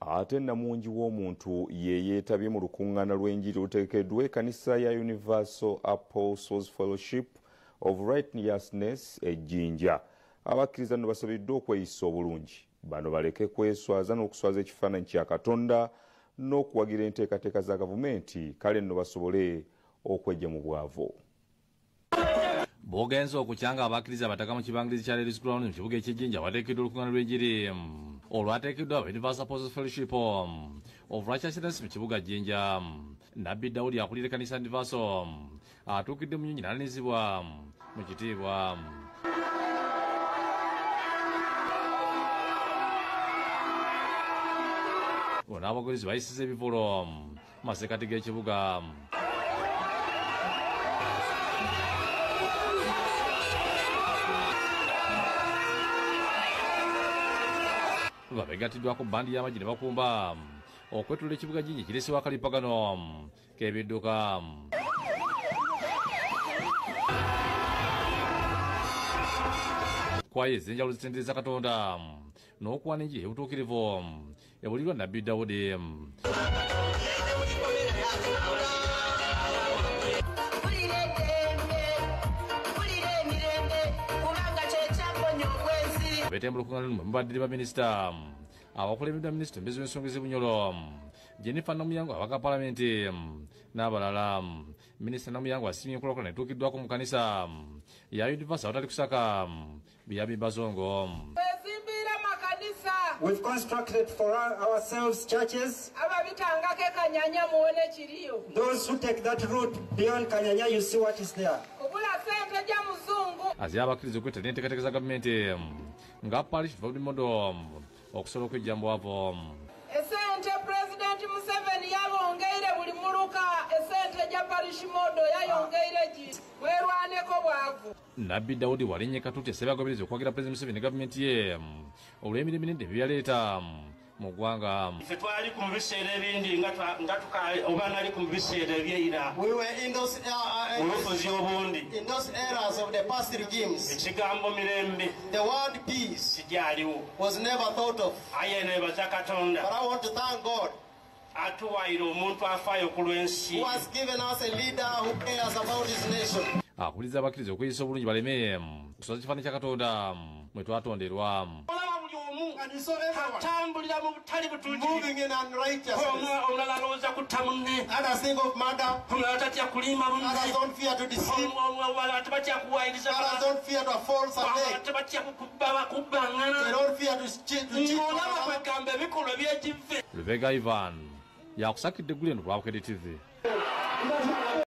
Ate namungi w'omuntu ye yeetabye mu lukuŋŋaana lw'enjiri olutegekeddwa ekkanisa ya Universal Apostles Fellowship of Righteousness e Jinja. Abakkiriza nno basabiddwa okweyisa obulungi, bano baleke kweswaza n'okuswaza ekifaananyi kya Katonda n'okuwagira enteekateeka za gavumenti, kale nno basobole okwejja mu bwavu. Bogenza okukyanga abakkiriza abataka mu kibangirizi kya Ladies Ground mu kibuga eky'Ejjinja wateekeddwa olukuŋŋaana lw'enjiri olwateekeddwa aba Universal Apostles Fellowship of Righteousness mu kibuga Jinja. Nabbi Dawudi akulira ekkanisa Universal atuukidde mu nnyonyi n'alanizibwa mu kitiibwa. Ono abagoberezi bayisiza ebivulo mu masekkati g'ekibuga. Babegattiddwako bbandi y'amagye ne bakumba okwetulula ekibuga Jinja kiresewo akalipagano k'ebidduka. Kwaya ez'enjawulo zitendereza Katonda n'okuwa n'enjiri ey'obutuukirivu ebulirwa Nabbi Dawudi. Abeetembula olukuŋŋaana luno mubadde ne baminisita abakulembeddwa minisita omubeezi w'ensonga z'e Bunyoro Jennifer Namuyangu abaka paalamenti n'abalala. Minisita Namuyangu asiimye enkulaakulana etuukiddwako mu kkanisa ya Universal awatali kusaka Biyambi Bazongo. Twezimbira makanisa. We've constructed for ourselves churches. Ababitangako e Kanyanya muwone kiriyo. Those who take that route beyond Kanyanya, you see what is there. Kubula sente ja muzungu. Azi abakkiriza okwettanira enteekateeka za gavumenti nga Parish Development Model okusobola okwejja mu bwavu. Esente President Museveni yabongeire buli muluka, esente ja Parish Model yayongeire gi mwerwaneko bwavu. Nabbi Dawudi walinye katuuti asabye abagoberezi okuwagira President Museveni ne gavumenti ye olw'emirimu eminene ebyaleeta mu ggwanga. Ffe twali ku biseera ebindi nga oba nali ku biseera ebyeira. We were in those obufuzi obundi. In those eras of the past regimes. Ekigambo mirembe. The word peace kijaliwo. Was never thought of. Aye nebaza Katonda. But I want to thank God. Atuwaire omuntu afaayo ku lw'ensi. Who has given us a leader who cares about his nation. Akubiriza abakkiriza okweyisa obulungi baleme kuswaza ekifaananyi kya Katonda mwe twatonderwa. Atambulira mu butali butuukirivu. Moving in unrighteousness. Omulala alowooza kutta munne. Others think of murder. Omulala tatya kulimba munne. Others don't fear to deceive. Omulala tebatya kuwayiriza. Others don't fear to false attack. Tebatya kubbangana. They don't fear to cheat. Ng'olaba kwegamba ebikolwa eby'ekive. Lubega Ivan yakusakidde eggulu eno ku lwa Bukedde TV.